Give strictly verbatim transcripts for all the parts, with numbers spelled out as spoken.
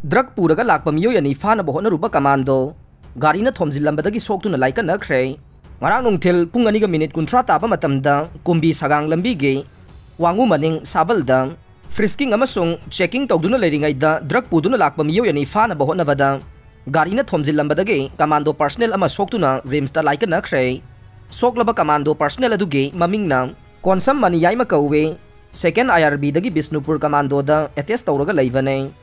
Drug ꯄꯨꯔꯒ ꯂꯥꯛꯄ ꯃꯤꯑꯣꯏ ꯑꯅꯤ ꯐꯥꯅꯕ ꯍꯣꯠꯅꯔꯨꯕ ꯀꯃꯥꯟꯗꯣ ꯒꯥꯔꯤꯅ ꯊꯣꯝꯖꯤꯜꯂꯝꯕꯗꯒꯤ ꯁꯣꯛꯇꯨꯅ ꯂꯥꯏꯀꯠꯅꯈ꯭ꯔꯦ꯫ ꯉꯔꯥꯡ ꯅꯨꯡꯊꯤꯜ ꯄꯨꯡ ꯑꯅꯤꯒ ꯃꯤꯅꯤꯠ ꯀꯨꯟꯊ꯭ꯔꯥ ꯇꯥꯕ ꯃꯇꯝꯗ ꯀꯨꯝꯕꯤ ꯁꯒꯥꯡ ꯂꯝꯕꯤꯒꯤ ꯋꯥꯉꯨ ꯃꯅꯤꯡ ꯁꯥꯕꯜꯗ ꯐ꯭ꯔꯤꯁꯀꯤꯡ ꯑꯃꯁꯨꯡ ꯆꯦꯀꯤꯡ ꯇꯧꯗꯨꯅ ꯂꯩꯔꯤꯉꯩꯗ ꯗ꯭ꯔꯒ ꯄꯨꯗꯨꯅ ꯂꯥꯛꯄ ꯃꯤꯑꯣꯏ ꯑꯅꯤ ꯐꯥꯅꯕ ꯍꯣꯠꯅꯕꯗ ꯒꯥꯔꯤꯅ ꯊꯣꯝꯖꯤꯜꯂꯝꯕꯗꯒꯤ ꯀꯃꯥꯟꯗꯣ ꯄꯔꯁꯅꯦꯜ ꯑꯃ ꯁꯣꯛꯇꯨꯅ ꯔꯤꯝꯁꯇ ꯂꯥꯏꯀꯠꯅꯈ꯭ꯔꯦ꯫ ꯁꯣꯛꯂꯕ ꯀꯃꯥꯟꯗꯣ ꯄꯔꯁꯅꯦꯜ ꯑꯗꯨꯒꯤ ꯃꯃꯤꯡꯅ ꯀꯣꯟꯁꯝ ꯃꯅꯤꯌꯥꯏꯃ ꯀꯧꯏ꯫ ꯁꯦꯀꯦꯟ ꯑꯥꯏ ꯑꯥꯔ ꯕꯤꯗꯒꯤ ꯕꯤꯁꯅꯨꯄꯨꯔ ꯀꯃꯥꯟꯗꯣꯗ ꯑꯦꯇꯦꯁ ꯇꯧꯔꯒ ꯂꯩꯕꯅꯦ꯫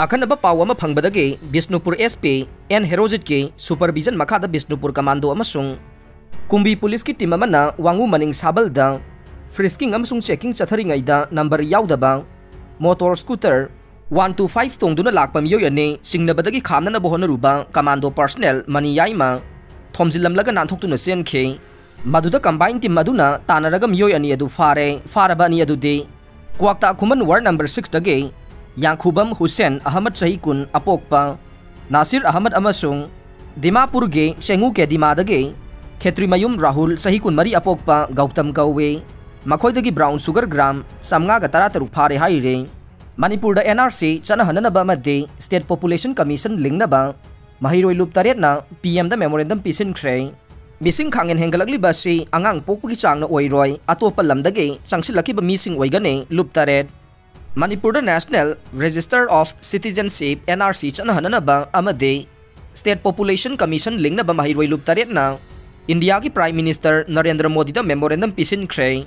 ꯑꯈꯟꯅꯕ ꯄꯥꯎ ꯑꯃ ꯐꯪꯕꯗꯒꯤ ꯕꯤꯁꯅꯨꯄꯨꯔ ꯑꯦꯁ ꯄꯤ ꯑꯦꯟ ꯍꯦꯔꯣꯖꯤꯠꯀꯤ ꯁꯨꯄꯔꯚꯤꯖꯟ ꯃꯈꯥꯗ ꯕꯤꯁꯅꯨꯄꯨꯔ ꯀꯃꯥꯟꯗꯣ ꯑꯃꯁꯨꯡ ꯀꯨꯝꯕꯤ ꯄꯨꯂꯤꯁꯀꯤ ꯇꯤꯝ ꯑꯃꯅ ꯋꯥꯉꯨ ꯃꯅꯤꯡ ꯁꯥꯕꯜꯗ ꯐ꯭ꯔꯤꯁꯀꯤꯡ ꯑꯃꯁꯨꯡ ꯆꯦꯀꯤꯡ ꯆꯠꯊꯔꯤꯉꯩꯗ ꯅꯝꯕꯔ ꯌꯥꯎꯗꯕ motor scooter one two five ꯇꯣꯡꯗꯨꯅ ꯂꯥꯛꯄ ꯃꯤꯑꯣꯏ ꯑꯅꯤ ꯆꯤꯡꯅꯕꯗꯒꯤ ꯈꯥꯝꯅꯅꯕ ꯍꯣꯠꯅꯔꯨꯕ ꯀꯃꯥꯟꯗꯣ ꯄꯔꯁꯅꯦꯜ ꯃꯅꯤꯌꯥꯏꯃ ꯊꯣꯝꯖꯤꯜꯂꯝꯂꯒ ꯅꯥꯟꯊꯣꯛꯇꯨꯅ ꯆꯦꯟꯈꯤ꯫ ꯃꯗꯨꯗ ꯀꯝꯕꯥꯏꯟ ꯇꯤꯝ ꯑꯗꯨꯅ ꯇꯥꯟꯅꯔꯒ ꯃꯤꯑꯣꯏ ꯑꯅꯤ ꯑꯗꯨ ꯐꯥꯔꯦ꯫ ꯐꯥꯔꯕ ꯑꯅꯤ ꯑꯗꯨꯗꯤ ꯀ꯭ꯋꯥꯛꯇꯥ ꯈꯨꯃꯟ ꯋꯥꯔꯗ ꯅꯝꯕꯔ ꯁꯤꯛꯁꯇꯒꯤ ꯌꯥꯡꯈꯨꯕꯝ ꯍꯨꯁꯦꯟ ꯑꯍꯃꯗ ꯆꯍꯤ ꯀꯨꯟ ꯑꯄꯣꯛꯄ, ꯅꯥꯁꯤꯔ ꯑꯍꯃꯗ ꯑꯃꯁꯨꯡ ꯗꯤꯃꯥꯄꯨꯔꯒꯤ ꯆꯦꯡꯉꯨ ꯀꯦꯗꯤꯃꯥꯗꯒꯤ ꯈꯦꯇ꯭ꯔꯤꯃꯌꯨꯝ ꯔꯥꯍꯨꯜ ꯆꯍꯤ ꯀꯨꯟꯃꯔꯤ ꯑꯄꯣꯛꯄ ꯒꯧꯇꯝ ꯀꯧꯏ꯫ ꯃꯈꯣꯏꯗꯒꯤ ꯕ꯭ꯔꯥꯎꯟ ꯁꯨꯒꯔ ꯒ꯭ꯔꯥꯝ ꯆꯥꯝꯃꯉꯥꯒ ꯇꯔꯥꯇꯔꯨꯛ ꯐꯥꯔꯦ ꯍꯥꯏꯔꯤ꯫ ꯃꯅꯤꯄꯨꯔꯗ ꯑꯦꯟ ꯑꯥꯔ ꯁꯤ ꯆꯠꯅꯍꯟꯅꯅꯕ ꯑꯃꯗꯤ ꯁ꯭ꯇꯦꯠ ꯄꯣꯄꯨꯂꯦꯁꯟ ꯀꯃꯤꯁꯟ ꯂꯤꯡꯅꯕ ꯃꯍꯩꯔꯣꯏ ꯂꯨꯞ ꯇꯔꯦꯠꯅ ꯄꯤ ꯑꯦꯝꯗ ꯃꯦꯃꯣꯔꯦꯟꯗꯝ ꯄꯤꯁꯤꯟꯈ꯭ꯔꯦ꯫ ꯃꯤꯁꯤꯡ ꯈꯥꯡꯍꯦꯟ ꯍꯦꯟꯒꯠꯂꯛꯂꯤꯕ ꯑꯁꯤ ꯑꯉꯥꯡ ꯄꯣꯛꯄꯒꯤ ꯆꯥꯡꯅ ꯑꯣꯏꯔꯣꯏ, ꯑꯇꯣꯞꯄ ꯂꯝꯗꯒꯤ ꯆꯪꯁꯤꯜꯂꯛꯈꯤꯕ ꯃꯤꯁꯤꯡ ꯑꯣꯏꯒꯅꯤ꯫ ꯂꯨꯞ ꯇꯔꯦꯠ꯫ ꯃꯅꯤꯄꯨꯔꯗ National Register of Citizenship, N R C, ꯆꯠꯅꯍꯟꯅꯅꯕ ꯑꯃꯗꯤ State Population Commission ꯂꯤꯡꯅꯕ ꯃꯍꯩꯔꯣꯏ ꯂꯨꯞ ꯇꯔꯦꯠꯅ ꯏꯟꯗꯤꯌꯥꯒꯤ Prime Minister ꯅꯔꯦꯟꯗ꯭ꯔ ꯃꯣꯗꯤꯗ ꯃꯦꯃꯣꯔꯦꯟꯗꯝ ꯄꯤꯁꯤꯟꯈ꯭ꯔꯦ꯫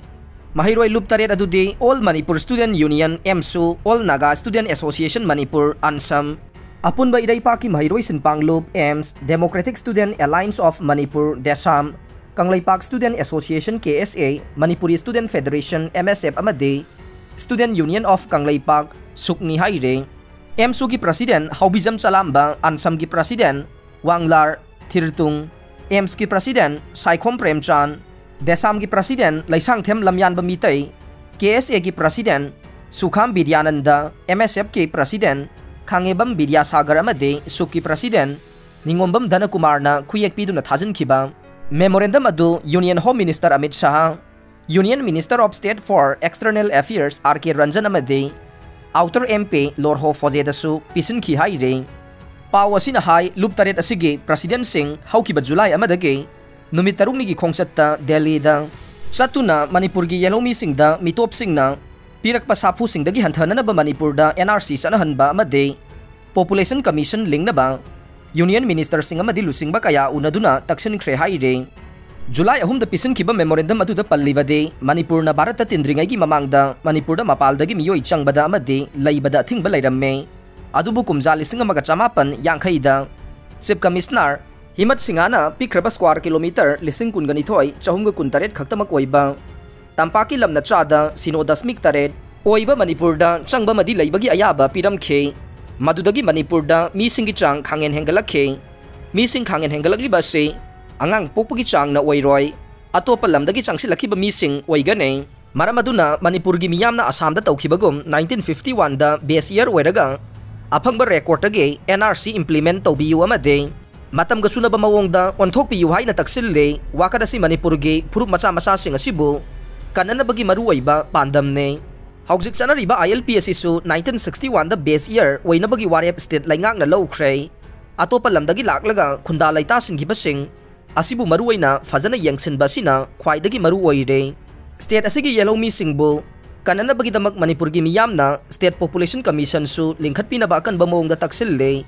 ꯃꯍꯩꯔꯣꯏ ꯂꯨꯞ ꯇꯔꯦꯠ ꯑꯗꯨꯗꯤ All Manipur Student Union, ꯑꯦꯝꯁꯨ, All Naga Student Association Manipur, ANSAM, ꯑꯄꯨꯟꯕ ꯏꯔꯩꯄꯥꯛꯀꯤ ꯃꯍꯩꯔꯣꯏꯁꯤꯡ ꯄꯥꯡꯂꯨꯞ, AMS, Democratic Student Alliance of Manipur, DESAM, Kangleipak Student Association, K S A, Manipuri Student Federation, M S F, ꯑꯃꯗꯤ Student Union of ꯀꯪꯂꯩꯄꯥꯛ, ꯁꯨꯛꯅꯤ ꯍꯥꯏꯔꯦ꯫ ꯑꯦꯝꯁꯨꯒꯤ President ꯍꯥꯎꯕꯤꯖꯝ ꯆꯂꯥꯝꯕ, ꯑꯟꯁꯝꯒꯤ President ꯋꯥꯡꯂꯥꯔ ꯊꯤꯔꯇꯨꯡ, ꯑꯦꯝꯁꯀꯤ President Saikhom ꯄ꯭ꯔꯦꯝꯆꯥꯟ, ꯗꯦꯁꯥꯝꯒꯤ President Leishangthem ꯂꯝꯌꯥꯟꯕ Meitei, ꯀꯦ S ꯑꯦꯒꯤ President Sukham Bidyananda, M S ꯑꯦꯐꯀꯤ President ꯈꯥꯡꯉꯦꯝꯕꯝ ꯕꯤꯗ꯭ꯌꯥꯁꯥꯒꯔ ꯑꯃꯗꯤ ꯁꯨꯛꯀꯤ President ꯅꯤꯉꯣꯝꯕꯝ ꯙꯅꯀꯨꯃꯥꯔꯅ ꯈꯨꯌꯦꯛ ꯄꯤꯗꯨꯅ ꯊꯥꯖꯤꯟꯈꯤꯕ ꯃꯦꯃꯣꯔꯦꯟꯗꯝ ꯑꯗꯨ Union Home Minister Amit Shah, Union Minister of State for External Affairs R K Ranjan ꯑꯃꯗꯤ ꯑꯥꯎꯇꯔ ꯑꯦꯝ ꯄꯤ ꯂꯣꯔꯍꯣ ꯐꯣꯖꯦꯗꯁꯨ ꯄꯤꯁꯤꯟꯈꯤ ꯍꯥꯏꯔꯤ꯫ ꯄꯥꯎ ꯑꯁꯤꯅ ꯍꯥꯏ, ꯂꯨꯞ ꯇꯔꯦꯠ ꯑꯁꯤꯒꯤ ꯄ꯭ꯔꯁꯤꯗꯦꯟꯁꯤꯡ ꯍꯧꯈꯤꯕ ꯖꯨꯂꯥꯏ ꯑꯃꯗꯒꯤ ꯅꯨꯃꯤꯠ ꯇꯔꯨꯛꯅꯤꯒꯤ ꯈꯣꯡꯆꯠꯇ ꯗꯦꯜꯂꯤꯗ ꯆꯠꯇꯨꯅ ꯃꯅꯤꯄꯨꯔꯒꯤ ꯌꯦꯜꯍꯧꯃꯤꯁꯤꯡꯗ ꯃꯤꯇꯣꯞꯁꯤꯡꯅ ꯄꯤꯔꯛꯄ ꯁꯥꯐꯨꯁꯤꯡꯗꯒꯤ ꯍꯟꯊꯅꯅꯕ ꯃꯅꯤꯄꯨꯔꯗ ꯑꯦꯟ ꯑꯥꯔ ꯁꯤ ꯆꯠꯅꯍꯟꯕ ꯑꯃꯗꯤ ꯄꯣꯄꯨꯂꯦꯁꯟ ꯀꯃꯤꯁꯟ ꯂꯤꯡꯅꯕ ꯌꯨꯅꯤꯌꯟ ꯃꯤꯅꯤꯁꯇꯔꯁꯤꯡ ꯑꯃꯗꯤ ꯂꯨꯆꯤꯡꯕ ꯀꯌꯥ ꯎꯅꯗꯨꯅ ꯇꯛꯁꯤꯟꯈ꯭ꯔꯦ ꯍꯥꯏꯔꯤ꯫ ꯖꯨꯂꯥꯏ ꯑꯍꯨꯝꯗ ꯄꯤꯁꯤꯟꯈꯤꯕ ꯃꯦꯃꯣꯔꯦꯟꯗꯝ ꯑꯗꯨꯗ ꯄꯜꯂꯤꯕꯗꯤ, ꯃꯅꯤꯄꯨꯔꯅ ꯚꯥꯔꯠꯇ ꯇꯤꯟꯗ꯭ꯔꯤꯉꯩꯒꯤ ꯃꯃꯥꯡꯗ ꯃꯅꯤꯄꯨꯔꯗ ꯃꯄꯥꯜꯗꯒꯤ ꯃꯤꯑꯣꯏ ꯆꯪꯕꯗ ꯑꯃꯗꯤ ꯂꯩꯕꯗ ꯑꯊꯤꯡꯕ ꯂꯩꯔꯝꯃꯦ꯫ ꯑꯗꯨꯕꯨ ꯀꯨꯝꯖꯥ ꯂꯤꯁꯤꯡ ꯑꯃꯒ ꯆꯃꯥꯄꯟ ꯌꯥꯡꯈꯩꯗ ꯆꯤꯐ ꯀꯃꯤꯁꯅꯔ ꯍꯤꯃꯠ ꯁꯤꯡꯍꯥꯅ ꯄꯤꯛꯈ꯭ꯔꯕ ꯁ꯭ꯀ꯭ꯋꯥꯔ ꯀꯤꯂꯣꯃꯤꯇꯔ ꯂꯤꯁꯤꯡ ꯀꯨꯟꯒ ꯅꯤꯊꯣꯏ ꯆꯍꯨꯝꯒ ꯀꯨꯟꯇꯔꯦꯠ ꯈꯛꯇꯃꯛ ꯑꯣꯏꯕ ꯇꯝꯄꯥꯛꯀꯤ ꯂꯝꯅ ꯆꯥꯗ ꯁꯤꯅꯣ ꯗꯁꯃꯤꯛ ꯇꯔꯦꯠ ꯑꯣꯏꯕ ꯃꯅꯤꯄꯨꯔꯗ ꯆꯪꯕ ꯑꯃꯗꯤ ꯂꯩꯕꯒꯤ ꯑꯌꯥꯕ ꯄꯤꯔꯝꯈꯤ꯫ ꯃꯗꯨꯗꯒꯤ ꯃꯅꯤꯄꯨꯔꯗ ꯃꯤꯁꯤꯡꯒꯤ ꯆꯥꯡ ꯈꯥꯡꯍꯦꯟ ꯍꯦꯟꯒꯠꯂꯛꯈꯤ꯫ ꯃꯤꯁꯤꯡ ꯈꯥꯡꯍꯦꯟ ꯍꯦꯟꯒꯠꯂꯛꯂꯤꯕ ꯑꯁꯤ ꯑꯉꯥꯡ ꯄꯣꯛꯄꯒꯤ ꯆꯥꯡꯅ ꯑꯣꯏꯔꯣꯏ, ꯑꯇꯣꯞꯄ ꯂꯝꯗꯒꯤ ꯆꯪꯁꯤꯜꯂꯛꯈꯤꯕ ꯃꯤꯁꯤꯡ ꯑꯣꯏꯒꯅꯤ꯫ ꯃꯔꯝ ꯑꯗꯨꯅ ꯃꯅꯤꯄꯨꯔꯒꯤ ꯃꯤꯌꯥꯝꯅ ꯑꯁꯥꯝꯗ ꯇꯧꯈꯤꯕꯒꯨꯝ ꯅꯥꯏꯟꯇꯤꯟ ꯐꯤꯐꯇꯤ ꯋꯥꯟꯗ ꯕꯦꯁ ꯏꯌꯔ ꯑꯣꯏꯔꯒ ꯑꯐꯪꯕ ꯔꯦꯀꯣꯔꯗꯇꯒꯤ ꯑꯦꯟ ꯑꯥꯔ ꯁꯤ ꯏꯝꯄ꯭ꯂꯤꯃꯦꯟ ꯇꯧꯕꯤꯌꯨ ꯑꯃꯗꯤ ꯃꯇꯝꯒ ꯆꯨꯅꯕ ꯃꯑꯣꯡꯗ ꯑꯣꯟꯊꯣꯛꯄꯤꯌꯨ ꯍꯥꯏꯅ ꯇꯛꯁꯤꯜꯂꯤ꯫ ꯋꯥꯀꯠ ꯑꯁꯤ ꯃꯅꯤꯄꯨꯔꯒꯤ ꯐꯨꯔꯨꯞ ꯃꯆꯥ ꯃꯆꯥꯁꯤꯡ ꯑꯁꯤꯕꯨ ꯀꯟꯅꯅꯕꯒꯤ ꯃꯔꯨꯑꯣꯏꯕ ꯄꯥꯟꯗꯝꯅꯤ꯫ ꯍꯧꯖꯤꯛ ꯆꯠꯅꯔꯤꯕ ꯑꯥꯏ ꯑꯦꯜ ꯄꯤ ꯑꯁꯤꯁꯨ ꯅꯥꯏꯟꯇꯤꯟ ꯁꯤꯛꯁꯇꯤ ꯋꯥꯟꯗ ꯕꯦꯁ ꯏꯌꯔ ꯑꯣꯏꯅꯕꯒꯤ ꯋꯥꯔꯦꯞ ꯁ꯭ꯇꯦꯠ ꯂꯩꯉꯥꯛꯅ ꯂꯧꯈ꯭ꯔꯦ꯫ ꯑꯇꯣꯞꯄ ꯂꯝꯗꯒꯤ ꯂꯥꯛꯂꯒ ꯈꯨꯟꯗꯥ ꯂꯩꯇꯥꯁꯤꯡꯈꯤꯕꯁꯤꯡ ꯑꯁꯤꯕꯨ ꯃꯔꯨꯑꯣꯏꯅ ꯐꯖꯅ ꯌꯦꯡꯁꯤꯟꯕ ꯑꯁꯤꯅ ꯈ꯭ꯋꯥꯏꯗꯒꯤ ꯃꯔꯨ ꯑꯣꯏꯔꯦ꯫ ꯁ꯭ꯇꯦꯠ ꯑꯁꯤꯒꯤ ꯌꯦꯜꯍꯧꯃꯤꯁꯤꯡꯕꯨ ꯀꯟꯅꯅꯕꯒꯤꯗꯃꯛ ꯃꯅꯤꯄꯨꯔꯒꯤ ꯃꯤꯌꯥꯝꯅ ꯁ꯭ꯇꯦꯠ ꯄꯣꯄꯨꯂꯦꯁꯟ ꯀꯃꯤꯁꯟꯁꯨ ꯂꯤꯡꯈꯠꯄꯤꯅꯕ ꯑꯀꯟꯕ ꯃꯑꯣꯡꯗ ꯇꯛꯁꯤꯜꯂꯦ꯫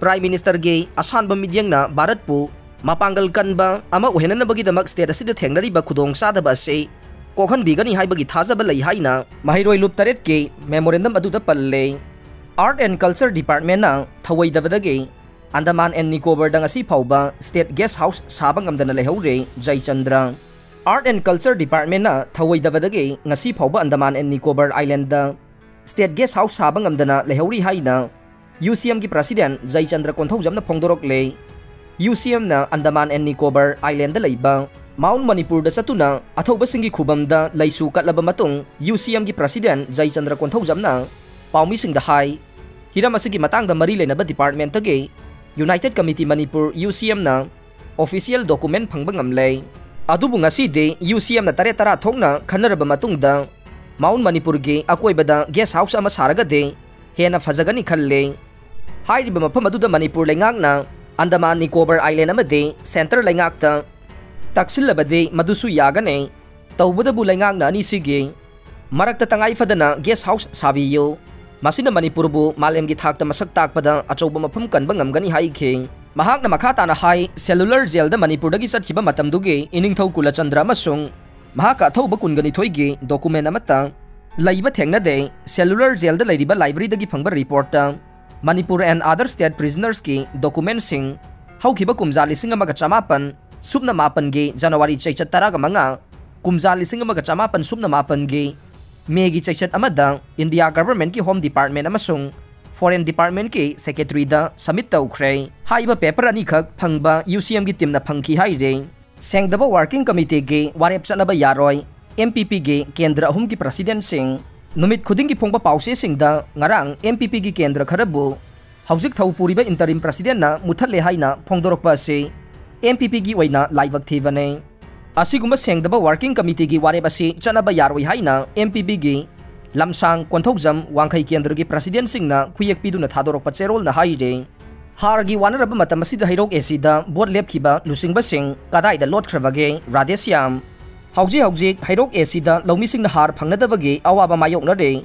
ꯄ꯭ꯔꯥꯏꯝ ꯃꯤꯅꯤꯁꯇꯔꯒꯤ ꯑꯁꯥꯟꯕ ꯃꯤꯠꯌꯦꯡꯅ ꯚꯥꯔꯠꯄꯨ ꯃꯄꯥꯡꯒꯜ ꯀꯟꯕ ꯑꯃ ꯑꯣꯏꯍꯟꯅꯅꯕꯒꯤꯗꯃꯛ ꯁ꯭ꯇꯦꯠ ꯑꯁꯤꯗ ꯊꯦꯡꯅꯔꯤꯕ ꯈꯨꯗꯣꯡꯆꯥꯗꯕ ꯑꯁꯤ ꯀꯣꯛꯍꯟꯕꯤꯒꯅꯤ ꯍꯥꯏꯕꯒꯤ ꯊꯥꯖꯕ ꯂꯩ ꯍꯥꯏꯅ ꯃꯍꯩꯔꯣꯏ ꯂꯨꯞ ꯇꯔꯦꯠꯀꯤ ꯃꯦꯃꯣꯔꯦꯟꯗꯝ ꯑꯗꯨꯗ ꯄꯜꯂꯦ꯫ ꯑꯥꯔꯠ ꯑꯦꯟ ꯀꯜꯆꯔ ꯗꯤꯄꯥꯔꯠꯃꯦꯟꯅ ꯊꯧꯑꯣꯏꯗꯕꯗꯒꯤ ꯑꯟꯗꯃꯥꯟ ꯑꯦꯟ ꯅꯤꯀꯣꯕꯔꯗ ꯉꯁꯤ ꯐꯥꯎꯕ ꯁ꯭ꯇꯦꯠ ꯒꯦꯁ ꯍꯥꯎꯁ ꯁꯥꯕ ꯉꯝꯗꯅ ꯂꯩꯍꯧꯔꯦ ꯖꯌꯆꯟꯗ꯭ꯔ꯫ ꯑꯥꯔꯠ ꯑꯦꯟ ꯀꯜꯆꯔ ꯗꯤꯄꯥꯔꯠꯃꯦꯟꯅ ꯊꯧꯑꯣꯏꯗꯕꯗꯒꯤ ꯉꯁꯤ ꯐꯥꯎꯕ Andaman and Nicobar island state guest house ꯁꯥꯕ ꯉꯝꯗꯅ ꯂꯩꯍꯧꯔꯤ ꯍꯥꯏꯅ ꯌꯨ ꯁꯤ ꯑꯦꯝꯒꯤ ꯄ꯭ꯔꯁꯤꯗꯦꯟ ꯖꯌꯆꯟꯗ꯭ꯔ ꯀꯣꯟꯊꯧꯖꯝꯅ ꯐꯣꯡꯗꯣꯔꯛꯂꯦ꯫ ꯌꯨ ꯁꯤ ꯑꯦꯝꯅ ꯑꯟꯗꯃꯥꯟ ꯑꯦꯟ ꯅꯤꯀꯣꯕꯔ ꯑꯥꯏꯂꯦꯟꯗ ꯂꯩꯕ ꯃꯥꯎꯟꯠ ꯃꯅꯤꯄꯨꯔꯗ ꯆꯠꯇꯨꯅ ꯑꯊꯧꯕꯁꯤꯡꯒꯤ ꯈꯨꯕꯝꯗ ꯂꯩꯁꯨ ꯀꯠꯂꯕ ꯃꯇꯨꯡ, ꯌꯨ ꯁꯤ ꯑꯦꯝꯒꯤ ꯄ꯭ꯔꯁꯤꯗꯦꯟ ꯖꯌꯆꯟꯗ꯭ꯔ ꯀꯣꯟꯊꯧꯖꯝꯅ ꯄꯥꯎꯃꯤꯁꯤꯡꯗ ꯍꯥꯏ, ꯍꯤꯔꯝ ꯑꯁꯤꯒꯤ ꯃꯇꯥꯡꯗ ꯃꯔꯤ ꯂꯩꯅꯕ ꯗꯤꯄꯥꯔꯠꯃꯦꯟꯠꯇꯒꯤ ꯌꯨꯅꯥꯏꯇꯦꯗ ꯀꯃꯤꯇꯤ ꯃꯅꯤꯄꯨꯔ, ꯌꯨ ꯁꯤ ꯑꯦꯝꯅ ꯑꯣꯐꯤꯁꯤꯌꯦꯜ ꯗꯣꯀꯨꯃꯦꯟꯠ ꯐꯪꯕ ꯉꯝꯂꯦ꯫ ꯑꯗꯨꯕꯨ ꯉꯁꯤꯗꯤ ꯌꯨ ꯁꯤ ꯑꯦꯝꯅ ꯇꯔꯦꯠ ꯇꯔꯥ ꯊꯣꯛꯅ ꯈꯟꯅꯔꯕ ꯃꯇꯨꯡꯗ ꯃꯥꯎꯟ ꯃꯅꯤꯄꯨꯔꯒꯤ ꯑꯀꯣꯏꯕꯗ ꯒꯦꯁ ꯍꯥꯎꯁ ꯑꯃ ꯁꯥꯔꯒꯗꯤ ꯍꯦꯟꯅ ꯐꯖꯒꯅꯤ ꯈꯜꯂꯤ꯫ ꯍꯥꯏꯔꯤꯕ ꯃꯐꯝ ꯑꯗꯨꯗ ꯃꯅꯤꯄꯨꯔ ꯂꯩꯉꯥꯛꯅ ꯑꯟꯗꯃꯥꯟ ꯅꯤꯀꯣꯕꯔ ꯑꯥꯏꯂꯦꯟ ꯑꯃꯗꯤ ꯁꯦꯟꯇꯔ ꯂꯩꯉꯥꯛꯇ ꯇꯛꯁꯤꯜꯂꯕꯗꯤ ꯃꯗꯨꯁꯨ ꯌꯥꯒꯅꯤ꯫ ꯇꯧꯕꯗꯕꯨ ꯂꯩꯉꯥꯛꯅ ꯑꯅꯤꯁꯤꯒꯤ ꯃꯔꯛꯇ ꯇꯉꯥꯏ ꯐꯗꯅ ꯒꯦꯁ ꯍꯥꯎꯁ ꯁꯥꯕꯤꯌꯨ꯫ ꯃꯁꯤꯅ ꯃꯅꯤꯄꯨꯔꯕꯨ ꯃꯥꯂꯦꯝꯒꯤ ꯊꯥꯛꯇ ꯃꯁꯛ ꯇꯥꯛꯄꯗ ꯑꯆꯧꯕ ꯃꯐꯝ ꯀꯟꯕ ꯉꯝꯒꯅꯤ ꯍꯥꯏꯈꯤ꯫ ꯃꯍꯥꯛꯅ ꯃꯈꯥ ꯇꯥꯅ ꯍꯥꯏ, ꯁꯦꯂꯨꯂꯔ ꯖꯦꯜꯗ ꯃꯅꯤꯄꯨꯔꯗꯒꯤ ꯆꯠꯈꯤꯕ ꯃꯇꯝꯗꯨꯒꯤ ꯏꯅꯤꯡꯊꯧ ꯀꯨꯂꯆꯟꯗ꯭ꯔ ꯑꯃꯁꯨꯡ ꯃꯍꯥꯛꯀ ꯑꯊꯧꯕ ꯀꯨꯟꯒ ꯅꯤꯊꯣꯏꯒꯤ ꯗꯣꯀꯨꯃꯦꯟ ꯑꯃꯠꯇ ꯂꯩꯕ ꯊꯦꯡꯅꯗꯦ꯫ ꯁꯦꯂꯨꯂꯔ ꯖꯦꯜꯗ ꯂꯩꯔꯤꯕ ꯂꯥꯏꯕ꯭ꯔꯦꯔꯤꯗꯒꯤ ꯐꯪꯕ ꯔꯤꯄꯣꯔꯠꯇ ꯃꯅꯤꯄꯨꯔ and other state prisonersꯀꯤ ꯗꯣꯀꯨꯃꯦꯟꯁꯤꯡ ꯍꯧꯈꯤꯕ ꯀꯨꯝꯖꯥ ꯂꯤꯁꯤꯡ ꯑꯃꯒ ꯆꯃꯥꯄꯟ ꯁꯨꯞꯅ ꯃꯥꯄꯟꯒꯤ ꯖꯅꯋꯥꯔꯤ ꯆꯩꯆꯠ ꯇꯔꯥꯒ ꯃꯉꯥ, ꯀꯨꯝꯖꯥ ꯂꯤꯁꯤꯡ ꯑꯃꯒ ꯆꯃꯥꯄꯟ ꯁꯨꯞꯅ ꯃꯥꯄꯟꯒꯤ ꯃꯦꯒꯤ ꯆꯩꯆꯠ ꯑꯃꯗ ꯏꯟꯗꯤꯌꯥ ꯒꯚꯔꯟꯃꯦꯟꯠꯀꯤ ꯍꯣꯝ ꯗꯤꯄꯥꯔꯠꯃꯦꯟꯠ ꯑꯃꯁꯨꯡ ꯐꯣꯔꯦꯟ ꯗꯤꯄꯥꯔꯠꯃꯦꯟꯠꯀꯤ ꯁꯦꯀ꯭ꯔꯦꯇꯔꯤꯗ ꯁꯕꯃꯤꯠ ꯇꯧꯈ꯭ꯔꯦ꯫ ꯍꯥꯏꯔꯤꯕ ꯄꯦꯄꯔ ꯑꯅꯤꯈꯛ ꯐꯪꯕ ꯌꯨ ꯁꯤ ꯑꯦꯝꯒꯤ ꯇꯤꯝꯅ ꯐꯪꯈꯤ ꯍꯥꯏꯔꯤ꯫ ꯁꯦꯡꯗꯕ ꯋꯥꯔꯀꯤꯡ ꯀꯃꯤꯇꯤꯒꯤ ꯋꯥꯔꯦꯞ ꯆꯠꯅꯕ ꯌꯥꯔꯣꯏ꯫ ꯑꯦꯝ ꯄꯤ ꯄꯤꯒꯤ ꯀꯦꯟꯗ꯭ꯔ ꯑꯍꯨꯝꯒꯤ ꯄ꯭ꯔꯁꯤꯗꯦꯟꯠꯁꯤꯡ ꯅꯨꯃꯤꯠ ꯈꯨꯗꯤꯡꯒꯤ ꯐꯣꯡꯕ ꯄꯥꯎꯆꯦꯁꯤꯡꯗ ꯉꯔꯥꯡ ꯑꯦꯝ ꯄꯤ ꯄꯤꯒꯤ ꯀꯦꯟꯗ꯭ꯔ ꯈꯔꯕꯨ ꯍꯧꯖꯤꯛ ꯊꯧ ꯄꯨꯔꯤꯕ ꯏꯟꯇꯔꯤꯝ ꯄ꯭ꯔꯁꯤꯗꯦꯟꯠꯅ ꯃꯨꯠꯊꯠꯂꯦ ꯍꯥꯏꯅ ꯐꯣꯡꯗꯣꯔꯛꯄ ꯑꯁꯤ ꯑꯦꯝ ꯄꯤ ꯄꯤꯒꯤ ꯑꯣꯏꯅ ꯂꯥꯏꯕꯛ ꯊꯤꯕꯅꯤ꯫ ꯑꯁꯤꯒꯨꯝꯕ ꯁꯦꯡꯗꯕ ꯋꯥꯔꯀꯤꯡ ꯀꯃꯤꯇꯤꯒꯤ ꯋꯥꯔꯦꯞ ꯑꯁꯤ ꯆꯠꯅꯕ ꯌꯥꯔꯣꯏ ꯍꯥꯏꯅ ꯑꯦꯝ ꯄꯤ ꯄꯤꯒꯤ ꯂꯝꯁꯥꯡ, ꯀꯣꯟꯊꯧꯖꯝ, ꯋꯥꯡꯈꯩ ꯀꯦꯟꯗ꯭ꯔꯒꯤ ꯄ꯭ꯔꯁꯤꯗꯦꯟꯠꯁꯤꯡꯅ ꯈꯨꯌꯦꯛ ꯄꯤꯗꯨꯅ ꯊꯥꯗꯣꯔꯛꯄ ꯆꯦꯔꯣꯜꯅ ꯍꯥꯏꯔꯤ꯫ ꯍꯥꯔꯒꯤ ꯋꯥꯅꯔꯕ ꯃꯇꯝ ꯑꯁꯤꯗ ꯍꯩꯔꯣꯛ ꯑꯦ ꯁꯤꯗ ꯚꯣꯠ ꯂꯦꯞꯈꯤꯕ ꯂꯨꯆꯤꯡꯕꯁꯤꯡ ꯀꯗꯥꯏꯗ ꯂꯣꯠꯈ꯭ꯔꯕꯒꯦ? ꯔꯥꯙꯦꯁ꯭ꯌꯥꯝ꯫ ꯍꯧꯖꯤꯛ ꯍꯧꯖꯤꯛ ꯍꯩꯔꯣꯛ ꯑꯦ ꯁꯤꯗ ꯂꯧꯃꯤꯁꯤꯡꯅ ꯍꯥꯔ ꯐꯪꯅꯗꯕꯒꯤ ꯑꯋꯥꯕ ꯃꯥꯌꯣꯛꯅꯔꯦ꯫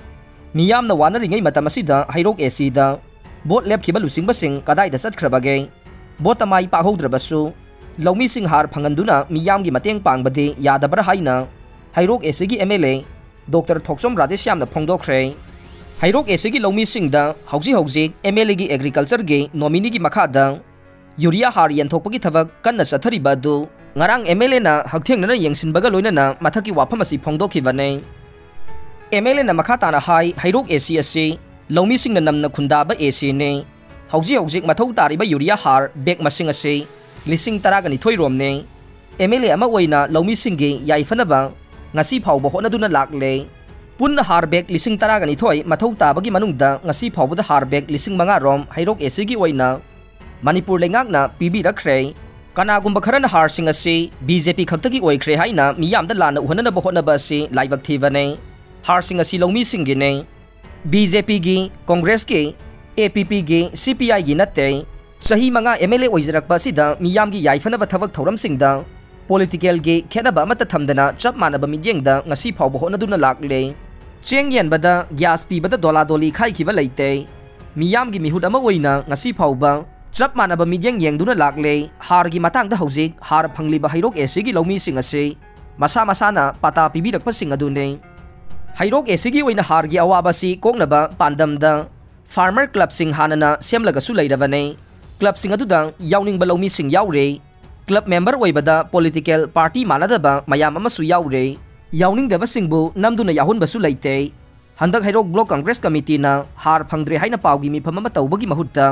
ꯃꯤꯌꯥꯝꯅ ꯋꯥꯅꯔꯤꯉꯩ ꯃꯇꯝ ꯑꯁꯤꯗ ꯍꯩꯔꯣꯛ ꯑꯦ ꯁꯤꯗ ꯚꯣꯠ ꯂꯦꯞꯈꯤꯕ ꯂꯨꯆꯤꯡꯕꯁꯤꯡ ꯀꯗꯥꯏꯗ ꯆꯠꯈ꯭ꯔꯕꯒꯦ? ꯚꯣꯠꯇ ꯃꯥꯏ ꯄꯥꯛꯍꯧꯗ꯭ꯔꯕꯁꯨ ꯂꯧꯃꯤꯁꯤꯡ ꯍꯥꯔ ꯐꯪꯍꯟꯗꯨꯅ ꯃꯤꯌꯥꯝꯒꯤ ꯃꯇꯦꯡ ꯄꯥꯡꯕꯗꯤ ꯌꯥꯗꯕ꯭ꯔꯥ ꯍꯥꯏꯅ ꯍꯩꯔꯣꯛ ꯑꯦ ꯁꯤꯒꯤ ꯑꯦꯝ ꯑꯦꯜ ꯑꯦ ꯗꯣꯛꯇꯔ ꯊꯣꯛꯆꯣꯝ ꯔꯥꯙꯦꯁ꯭ꯌꯥꯝꯅ ꯐꯣꯡꯗꯣꯛꯈ꯭ꯔꯦ꯫ ꯍꯩꯔꯣꯛ ꯑꯦ ꯁꯤꯒꯤ ꯂꯧꯃꯤꯁꯤꯡꯗ ꯍꯧꯖꯤꯛ ꯍꯧꯖꯤꯛ ꯑꯦꯝ ꯑꯦꯜ ꯑꯦꯒꯤ ꯑꯦꯒ꯭ꯔꯤꯀꯜꯆꯔꯒꯤ ꯅꯣꯃꯤꯅꯤꯒꯤ ꯃꯈꯥꯗ ꯌꯨꯔꯤꯌꯥ ꯍꯥꯔ ꯌꯦꯟꯊꯣꯛꯄꯒꯤ ꯊꯕꯛ ꯀꯟꯅ ꯆꯠꯊꯔꯤꯕ ꯑꯗꯨ ꯉꯔꯥꯡ ꯑꯦꯝ ꯑꯦꯜ ꯑꯦꯅ ꯍꯛꯊꯦꯡꯅꯅ ꯌꯦꯡꯁꯤꯟꯕꯒ ꯂꯣꯏꯅꯅ ꯃꯊꯛꯀꯤ ꯋꯥꯐꯝ ꯑꯁꯤ ꯐꯣꯡꯗꯣꯛꯈꯤꯕꯅꯤ꯫ ꯑꯦꯝ ꯑꯦꯜ ꯑꯦꯅ ꯃꯈꯥ ꯇꯥꯅ ꯍꯥꯏ, ꯍꯩꯔꯣꯛ ꯑꯦ ꯁꯤ ꯑꯁꯤ ꯂꯧꯃꯤꯁꯤꯡꯅ ꯅꯝꯅ ꯈꯨꯟꯗꯥꯕ ꯑꯦ ꯁꯤꯅꯤ꯫ ꯍꯧꯖꯤꯛ ꯍꯧꯖꯤꯛ ꯃꯊꯧ ꯇꯥꯔꯤꯕ ꯌꯨꯔꯤꯌꯥ ꯍꯥꯔ ꯕꯦꯒ ꯃꯁꯤꯡ ꯑꯁꯤ ꯂꯤꯁꯤꯡ ꯇꯔꯥꯒ ꯅꯤꯊꯣꯏ ꯔꯣꯝꯅꯤ꯫ ꯑꯦꯝ ꯑꯦꯜ ꯑꯦ ꯑꯃ ꯑꯣꯏꯅ ꯂꯧꯃꯤꯁꯤꯡꯒꯤ ꯌꯥꯏꯐꯅꯕ ꯉꯁꯤ ꯐꯥꯎꯕ ꯍꯣꯠꯅꯗꯨꯅ ꯂꯥꯛꯂꯦ꯫ ꯄꯨꯟꯅ ꯍꯥꯔ ꯕꯦꯒ ꯂꯤꯁꯤꯡ ꯇꯔꯥꯒ ꯅꯤꯊꯣꯏ ꯃꯊꯧ ꯇꯥꯕꯒꯤ ꯃꯅꯨꯡꯗ ꯉꯁꯤ ꯐꯥꯎꯕꯗ ꯍꯥꯔ ꯕꯦꯒ ꯂꯤꯁꯤꯡ ꯃꯉꯥ ꯔꯣꯝ ꯍꯩꯔꯣꯛ ꯑꯦ ꯁꯤꯒꯤ ꯑꯣꯏꯅ ꯃꯅꯤꯄꯨꯔ ꯂꯩꯉꯥꯛꯅ ꯄꯤꯕꯤꯔꯛꯈ꯭ꯔꯦ꯫ ꯀꯅꯥꯒꯨꯝꯕ ꯈꯔꯅ ꯍꯥꯔꯁꯤꯡ ꯑꯁꯤ ꯕꯤ ꯖꯦ ꯄꯤ ꯈꯛꯇꯒꯤ ꯑꯣꯏꯈ꯭ꯔꯦ ꯍꯥꯏꯅ ꯃꯤꯌꯥꯝꯗ ꯂꯥꯟꯅ ꯎꯍꯟꯅꯅꯕ ꯍꯣꯠꯅꯕ ꯑꯁꯤ ꯂꯥꯏꯕꯛ ꯊꯤꯕꯅꯤ꯫ ꯍꯥꯔꯁꯤꯡ ꯑꯁꯤ ꯂꯧꯃꯤꯁꯤꯡꯒꯤꯅꯤ꯫ ꯕꯤ ꯖꯦ ꯄꯤꯒꯤ, ꯀꯣꯡꯒ꯭ꯔꯦꯁꯀꯤ, ꯑꯦ ꯄꯤ ꯄꯤꯒꯤ, ꯁꯤ ꯄꯤ ꯑꯥꯏꯒꯤ ꯅꯠꯇꯦ꯫ ꯆꯍꯤ ꯃꯉꯥ ꯑꯦꯝ ꯑꯦꯜ ꯑꯦ ꯑꯣꯏꯖꯔꯛꯄ ꯑꯁꯤꯗ ꯃꯤꯌꯥꯝꯒꯤ ꯌꯥꯏꯐꯅꯕ ꯊꯕꯛ ꯊꯧꯔꯝꯁꯤꯡꯗ ꯄꯣꯂꯤꯇꯤꯀꯦꯜꯒꯤ ꯈꯦꯠꯅꯕ ꯑꯃꯠꯇ ꯊꯝꯗꯅ ꯆꯞ ꯃꯥꯟꯅꯕ ꯃꯤꯠꯌꯦꯡꯗ ꯉꯁꯤ ꯐꯥꯎꯕ ꯍꯣꯠꯅꯗꯨꯅ ꯂꯥꯛꯂꯦ꯫ ꯆꯦꯡ ꯌꯦꯟꯕꯗ ꯒ꯭ꯌꯥꯁ ꯄꯤꯕꯗ ꯗꯣꯂꯥꯗꯣꯂꯤ ꯈꯥꯏꯈꯤꯕ ꯂꯩꯇꯦ꯫ ꯃꯤꯌꯥꯝꯒꯤ ꯃꯤꯍꯨꯠ ꯑꯃ ꯑꯣꯏꯅ ꯉꯁꯤ ꯐꯥꯎꯕ ꯆꯞ ꯃꯥꯟꯅꯕ ꯃꯤꯠꯌꯦꯡ ꯌꯦꯡꯗꯨꯅ ꯂꯥꯛꯂꯦ꯫ ꯍꯥꯔꯒꯤ ꯃꯇꯥꯡꯗ ꯍꯧꯖꯤꯛ ꯍꯥꯔ ꯐꯪꯂꯤꯕ ꯍꯩꯔꯣꯛ ꯑꯦ ꯁꯤꯒꯤ ꯂꯧꯃꯤꯁꯤꯡ ꯑꯁꯤ ꯃꯁꯥ ꯃꯁꯥꯅ ꯄꯥꯇꯥ ꯄꯤꯕꯤꯔꯛꯄꯁꯤꯡ ꯑꯗꯨꯅꯤ꯫ ꯍꯩꯔꯣꯛ ꯑꯦ ꯁꯤꯒꯤ ꯑꯣꯏꯅ ꯍꯥꯔꯒꯤ ꯑꯋꯥꯕ ꯑꯁꯤ ꯀꯣꯛꯅꯕ ꯄꯥꯟꯗꯝꯗ ꯐꯥꯔꯃꯔ ꯀ꯭ꯂꯕꯁꯤꯡ ꯍꯥꯟꯅꯅ ꯁꯦꯝꯂꯒꯁꯨ ꯂꯩꯔꯕꯅꯤ꯫ ꯀ꯭ꯂꯕꯁꯤꯡ ꯑꯗꯨꯗ ꯌꯥꯎꯅꯤꯡꯕ ꯂꯧꯃꯤꯁꯤꯡ ꯌꯥꯎꯔꯦ꯫ ꯀ꯭ꯂꯕ ꯃꯦꯝꯕꯔ ꯑꯣꯏꯕꯗ ꯄꯣꯂꯤꯇꯤꯀꯦꯜ ꯄꯥꯔꯇꯤ ꯃꯥꯟꯅꯗꯕ ꯃꯌꯥꯝ ꯑꯃꯁꯨ ꯌꯥꯎꯔꯦ꯫ ꯌꯥꯎꯅꯤꯡꯗꯕꯁꯤꯡꯕꯨ ꯅꯝꯗꯨꯅ ꯌꯥꯎꯍꯟꯕꯁꯨ ꯂꯩꯇꯦ꯫ ꯍꯟꯗꯛ ꯍꯩꯔꯣꯛ ꯕ꯭ꯂꯣꯛ ꯀꯪꯒ꯭ꯔꯦꯁ ꯀꯃꯤꯇꯤꯅ ꯍꯥꯔ ꯐꯪꯗ꯭ꯔꯦ ꯍꯥꯏꯅ ꯄꯥꯎꯒꯤ ꯃꯤꯐꯝ ꯑꯃ ꯇꯧꯕꯒꯤ ꯃꯍꯨꯠꯇ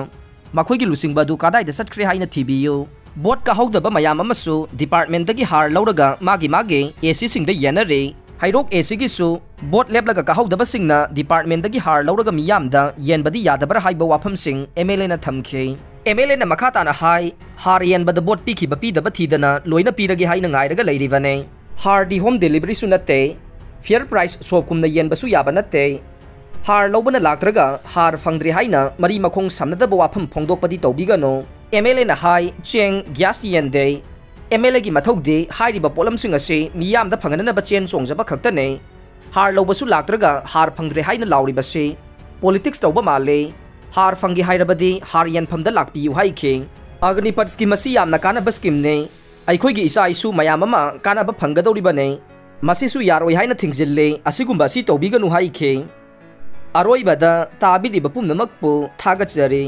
ꯃꯈꯣꯏꯒꯤ ꯂꯨꯆꯤꯡꯕ ꯑꯗꯨ ꯀꯗꯥꯏꯗ ꯆꯠꯈ꯭ꯔꯦ ꯍꯥꯏꯅ ꯊꯤꯕꯤꯌꯨ꯫ ꯚꯣꯠ ꯀꯥꯍꯧꯗꯕ ꯃꯌꯥꯝ ꯑꯃꯁꯨ ꯗꯤꯄꯥꯔꯠꯃꯦꯟꯠꯇꯒꯤ ꯍꯥꯔ ꯂꯧꯔꯒ ꯃꯥꯒꯤ ꯃꯥꯒꯤ ꯑꯦ ꯁꯤꯁꯤꯡꯗ ꯌꯦꯟꯅꯔꯦ꯫ ꯍꯩꯔꯣꯛ ꯑꯦ ꯁꯤꯒꯤꯁꯨ ꯚꯣꯠ ꯂꯦꯞꯂꯒ ꯀꯥꯍꯧꯗꯕꯁꯤꯡꯅ ꯗꯤꯄꯥꯔꯠꯃꯦꯟꯠꯇꯒꯤ ꯍꯥꯔ ꯂꯧꯔꯒ ꯃꯤꯌꯥꯝꯗ ꯌꯦꯟꯕꯗꯤ ꯌꯥꯗꯕ꯭ꯔꯥ ꯍꯥꯏꯕ ꯋꯥꯐꯝꯁꯤꯡ ꯑꯦꯝ ꯑꯦꯜ ꯑꯦꯅ ꯊꯝꯈꯤ꯫ ꯑꯦꯝ ꯑꯦꯜ ꯑꯦꯅ ꯃꯈꯥ ꯇꯥꯅ ꯍꯥꯏ, ꯍꯥꯔ ꯌꯦꯟꯕꯗ ꯚꯣꯠ ꯄꯤꯈꯤꯕ ꯄꯤꯗꯕ ꯊꯤꯗꯅ ꯂꯣꯏꯅ ꯄꯤꯔꯒꯦ ꯍꯥꯏꯅ ꯉꯥꯏꯔꯒ ꯂꯩꯔꯤꯕꯅꯦ꯫ ꯍꯥꯔꯗꯤ ꯍꯣꯝ ꯗꯦꯂꯤꯚꯔꯤꯁꯨ ꯅꯠꯇꯦ, ꯐꯤꯌꯔ ꯄ꯭ꯔꯥꯏꯁ ꯁꯣꯞꯀꯨꯝꯅ ꯌꯦꯟꯕꯁꯨ ꯌꯥꯕ ꯅꯠꯇꯦ꯫ ꯍꯥꯔ ꯂꯧꯕꯅ ꯂꯥꯛꯇ꯭ꯔꯒ ꯍꯥꯔ ꯐꯪꯗ꯭ꯔꯦ ꯍꯥꯏꯅ ꯃꯔꯤ ꯃꯈꯣꯡ ꯁꯝꯅꯗꯕ ꯋꯥꯐꯝ ꯐꯣꯡꯗꯣꯛꯄꯗꯤ ꯇꯧꯕꯤꯒꯅꯨ꯫ ꯑꯦꯝ ꯑꯦꯜ ꯑꯦꯅ ꯍꯥꯏ, ꯆꯦꯡ, ꯒ꯭ꯌꯥꯁ ꯌꯦꯟꯗꯦ꯫ ꯑꯦꯝ ꯑꯦꯜ ꯑꯦꯒꯤ ꯃꯊꯧꯗꯤ ꯍꯥꯏꯔꯤꯕ ꯄꯣꯠꯂꯝꯁꯤꯡ ꯑꯁꯤ ꯃꯤꯌꯥꯝꯗ ꯐꯪꯍꯟꯅꯅꯕ ꯆꯦꯟ ꯆꯣꯡꯖꯕ ꯈꯛꯇꯅꯤ꯫ ꯍꯥꯔ ꯂꯧꯕꯁꯨ ꯂꯥꯛꯇ꯭ꯔꯒ ꯍꯥꯔ ꯐꯪꯗ꯭ꯔꯦ ꯍꯥꯏꯅ ꯂꯥꯎꯔꯤꯕꯁꯤ ꯄꯣꯂꯤꯇꯤꯛꯁ ꯇꯧꯕ ꯃꯥꯜꯂꯤ꯫ ꯍꯥꯔ ꯐꯪꯒꯦ ꯍꯥꯏꯔꯕꯗꯤ ꯍꯥꯔ ꯌꯦꯟꯐꯝꯗ ꯂꯥꯛꯄꯤꯌꯨ ꯍꯥꯏꯈꯤ꯫ ꯑꯒꯅꯤꯄꯠ ꯁ꯭ꯀꯤꯝ ꯑꯁꯤ ꯌꯥꯝꯅ ꯀꯥꯟꯅꯕ ꯁ꯭ꯀꯤꯝꯅꯤ꯫ ꯑꯩꯈꯣꯏꯒꯤ ꯏꯆꯥ ꯏꯁꯨ ꯃꯌꯥꯝ ꯑꯃ ꯀꯥꯟꯅꯕ ꯐꯪꯒꯗꯧꯔꯤꯕꯅꯤ꯫ ꯃꯁꯤꯁꯨ ꯌꯥꯔꯣꯏ ꯍꯥꯏꯅ ꯊꯤꯡꯖꯤꯜꯂꯤ꯫ ꯑꯁꯤꯒꯨꯝꯕ ꯑꯁꯤ ꯇꯧꯕꯤꯒꯅꯨ ꯍꯥꯏꯈꯤ꯫ ꯑꯔꯣꯏꯕꯗ ꯇꯥꯕꯤꯔꯤꯕ ꯄꯨꯝꯅꯃꯛꯄꯨ ꯊꯥꯒꯠꯆꯔꯤ꯫